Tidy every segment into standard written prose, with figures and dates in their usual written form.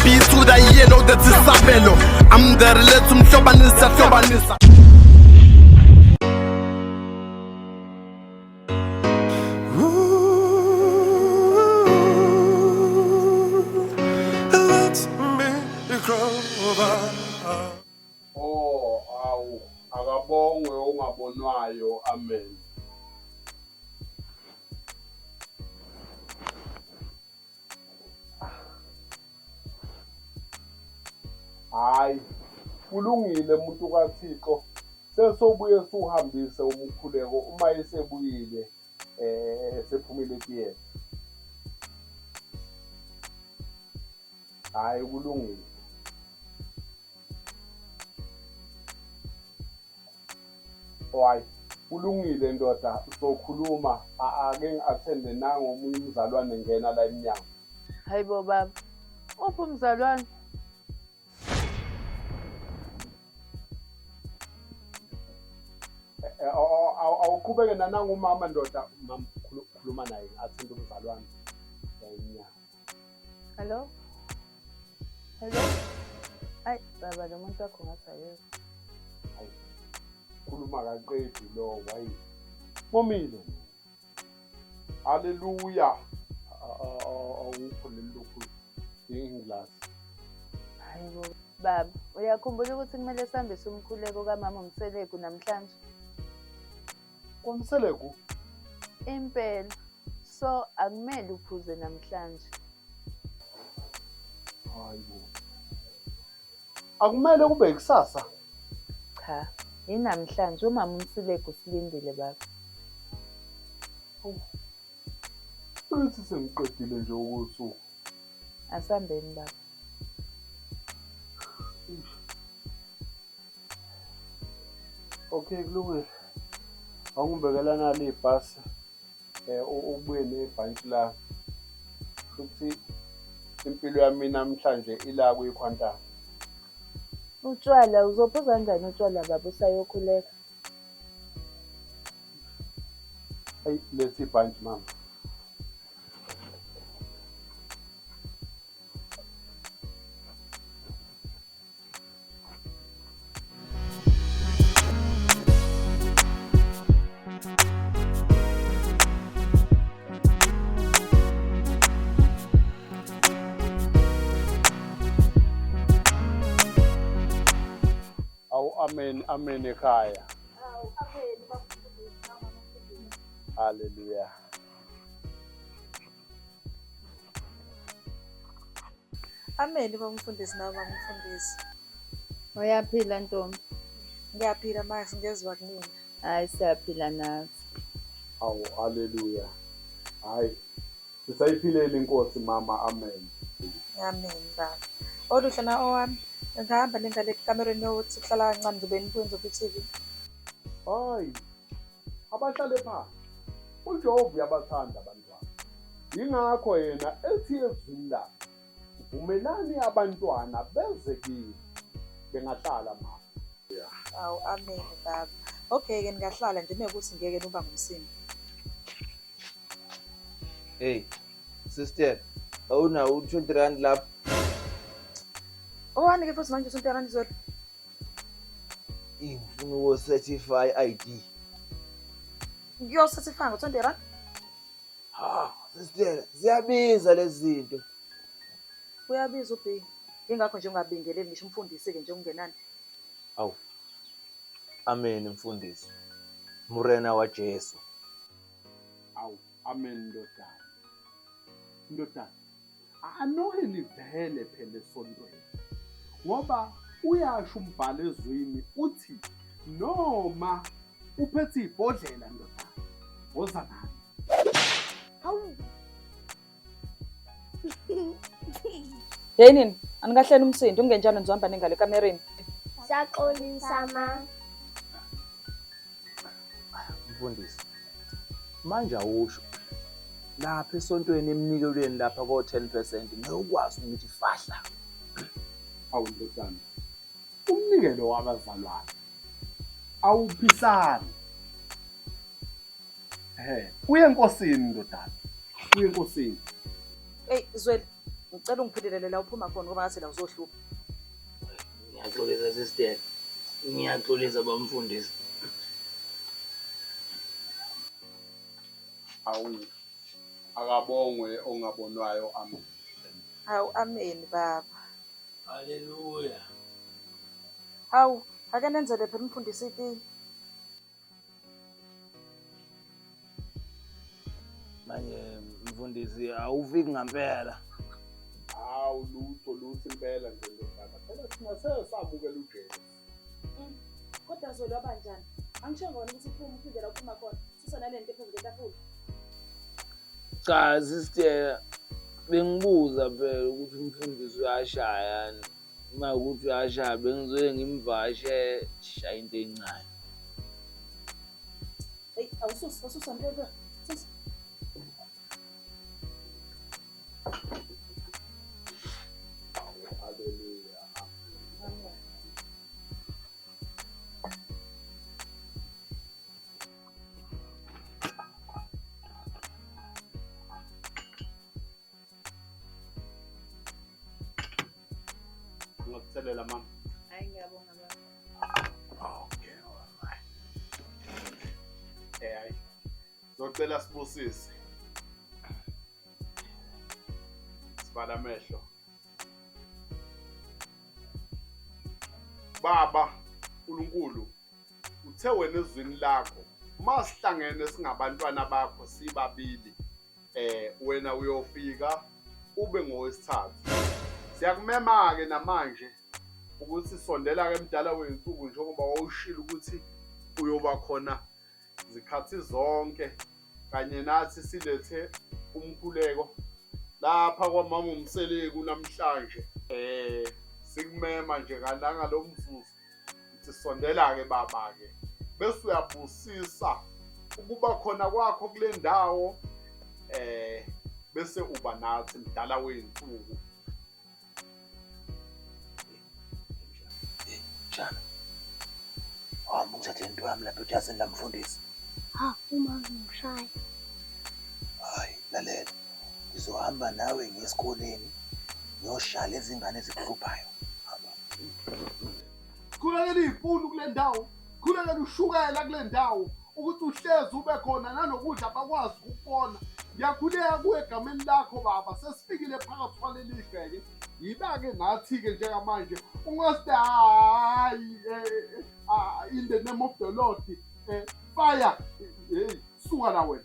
B to the yellow, that's isabelo. I'm the relate umhlobanisa hlobanisa. Let me grow up. Oh, awu, akabongwe ongabonwayo. Amen. Hayi, kulungile muntu kaThixo. Sesobuye suhambise umkhuleko uma esebuyile sephumile etiyela. Hayi, kulungile. Hayi, kulungile ndoda, sokhuluma ake ngi-athende nangomunye umzalwane ngena la emnyango. Hayibo baba, uphi umzalwane? Awuqhubeke nanangumama ndoda, mama khuluma naye athinte umzalwane la emnyango. Hello? Hello? Ayi baba, lo muntu wakho ngathi akekho. Hayi, khuluma kaqedi lo, wayi. Momile. Haleluya. Awukho leli lokhu ingilasi. Hayibo baba, uyakhumbula ukuthi kumele sihambise umkhuleko kamama uMseleku namhlanje? KwaMseleku? Impela. So akumele uphuze namhlanje. Hayibo. Akumele kube kusasa. Cha, inamhlanje umama uMseleku usilindile baba. Futhi sengiqedile nje ukusuku. Asambeni baba. Okay, kulungile. Awungibekela nali ibhasi ubuye nebhantshi lami. Futhi impilo yami namhlanje ila kwikhwantana. Utshwala uzophuza kanjani utshwala baba usayokhuleka? Ayi, letha ibhantshi mama. Awu, amen, amen ekhaya. Hallelujah. Amen baba mfundisi nawe mama mfundisi. Uyaphila ntombi? Ngiyaphila manje ngezwa kunina. Hayi siyaphila nathi. Awu, haleluya. Hayi, sisayiphilele inkosi mama, amen. Amen baba. Oluhle na owami. Ngihamba nengane ekamereni yokuthi kuhlala kancane ngizobe nibuye ngizobe i-TV. Hayi, abahlale phansi. uJehova uyabathanda abantwana. Yingakho yena ethi ezwini lakhe, vumelani abantwana beze kimi, bengahlala mama. Awu amen baba. Okay ke ningahlala nje mekuthi ngeke nuba ngumsindo. Hey, sister, awunawo u-20 rand lapho? Owani ke futhi manje u-20 rand izolo? Ngifuna uko-certify ID. Ngiyo-certify ngo-20 rand? Ha, sister, ziyabiza lezi zinto. Kuyabiza uB. Ingakho nje ungabingeleli ngisho umfundisi-ke nje ungenani. Awu. Amen mfundisi. Murena wa Jesu. Awu, amen ndodana. Ndodana, anoke nivele phela esontweni. Ngoba uyasho umbhalo ezwini uthi noma uphethe ibhodlela ndodana, woza nalo. Hawu. Hey nini, anikahleni umsindo ungenjalo nizohamba nengalo ekamereni. Siyaxolisa ma. Mfundisi, manje awusho lapha esontweni emnikelweni lapha ko-10% ngeke ukwazi ukuthi fahla. Awu ndodana, umnikelo wabazalwane awuphisani. Uye enkosini ndodana, uye enkosini. Eyi Zweli, Ngicela ungiphindelele la uphuma khona ngoba ngathi la uzohlupha. Ngiyaxolisa sister. Ngiyaxolisa bamfundisi. Awu akabongwe ongabonwayo amen. Hawu amen baba. Haleluya. Hawu ake nenzele phela umfundisi itiye. Manje mfundisi awufiki ngampela. Hawu lutho lutho impela nje ndodana. Phela thina sesamukela uJesu. Kodwa Zweli wabanjani? Angisho ngona ukuthi uphuma uphinde la uphuma khona. Susa nalento ephezu kwetafula. Cha sister bengibuza phela ukuthi umfundisi uyashaya yani. Uma ukuthi uyashaya bengizoye ngimvashe shaya into encane. Hey, awususa, awususa mpela. Susa. Haleluya. Ungakuthelela mama. Hayi ngiyabonga baba. Okay, alright. Eh hayi. Zocela sibusise. Sivala amehlo. Baba uNkulunkulu uthe wena ezwini lakho masihlangene singabantwana bakho sibabili wena uyofika ube ngowesithathu. Siyakumema ke namanje ukuthi sondela ke mdala wezinsuku njengoba wawushilo ukuthi uyoba khona zikhathi zonke kanye nathi silethe umkhuleko lapha kwamama uMseleku namhlanje. Sikumema nje kalanga lo mzuzu ukuthi sondela ke baba ke bese uyabusisa ukuba khona kwakho kule ndawo bese uba nathi mdala wezinsuku. Mshana, hamba ungithathe into yami lapha ejazini lamfundisi. Ha, uma ngishaya. Hayi, lalela. Ngizohamba nawe ngiye esikoleni ngiyoshaya lezi ngane ezikuhluphayo. Hamba. Khulekela iy'punu kule ndawo, khulekela ushukela kule ndawo ukuthi uhlezi ube khona nanokudla bakwazi ukubona. Ngiyakhuleka kuwe egameni lakho baba, sesifikile phakathi kwaleli gceke. Yiba-ke nathi-ke njengamanje ungase hayi in the name of the Lord fire. Hey, suka la wena.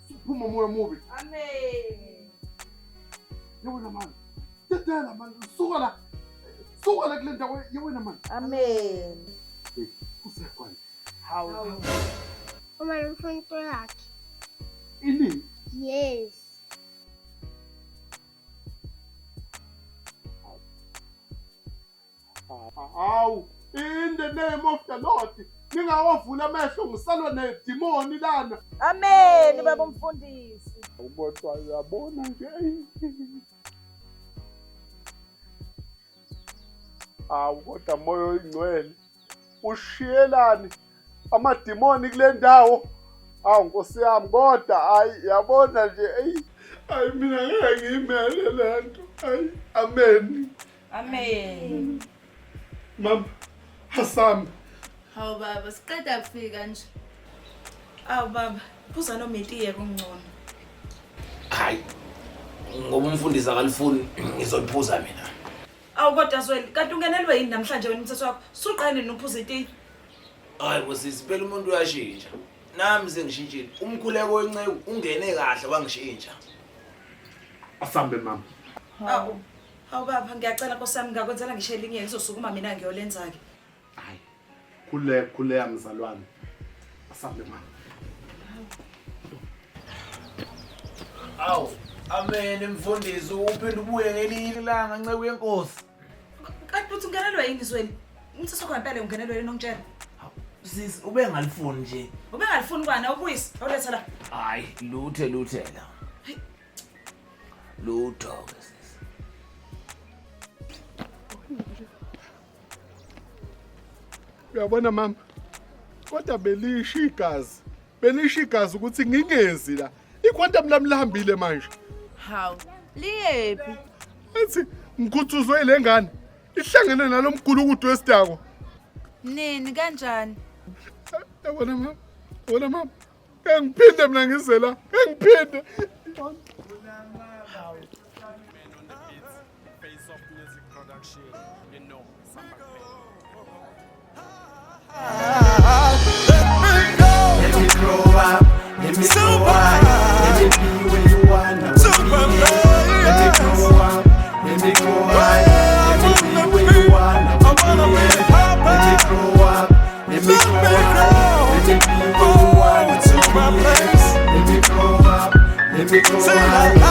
Suphuma moya mubi. Amen. Yewena mani. Dedela mani, suka la. Suka la kule ndawo yewena mani. Amen. Hey, usekhona. Hawu. Uma ngifuna into yakhe. Ini? Yes. Hawu, in the name of the Lord. Ningawavula amehlo ngisalwa nedimoni lana. Amen baba umfundisi. Kodwa uyabona nje. Hawu kodwa moya oyingcwele ushiyelani amadimoni kule ndawo. Hawu Nkosi yami kodwa hayi yabona nje eyi hayi mina ngeke ngiyimele le nto. Hayi amen. Amen. Mama Hassan. Hawu baba, siqeda kufika nje. Awu baba, phuza noma itiye kungcono. Hayi. Ngoba umfundisi akalifuni ngizoliphuza mina. Awu kodwa Zweli, kanti ungenelwe yini namhlanje wena umthetho wakho? Suqale nini uphuza itiye? Hayi bosisi, phela umuntu uyashintsha. Nami sengishintshile. Umkhuleko wenceku ungene kahle wangishintsha. Asambe mama. Awu. Hawu baba, ngiyacela Nkosi yami ngakwenzela ngisho elinye ngizosukuma mina ngiyolenza ke. Hayi. Khule khule mzalwane. Asambe mama. Awu, amen mfundisi, uphinde ubuye ngelinye ilanga nceku yenkosi. Kanti uthi ungenelwe yini Zweli? Umthetho wakho ngempela ungenelwe yini ongitshela? Sisi ubengalifuni nje. Ubengalifuni kwana ubuyise, awuletha la. Hayi, luthe luthela. Lutho ke sisi. Uyabona mama, kodwa belisha igazi. Belisha igazi ukuthi ngingezi la. Iquantum lami lihambile manje. Hawu, liyephi? Athi ngikhuthuzwe ile ngane. Ihlangene nalomgulukudu wesidakwa. Nini kanjani? Yabona mama, yabona mama. Ngeke ngiphinde mina ngize la. Ngeke ngiphinde. Let me grow up, let me grow up, let me be where you wanna be. Let me grow up, let me grow up, let me be where you wanna be. Let me grow up, let me grow up, let me be where you wanna be. Let me grow up, let me grow up.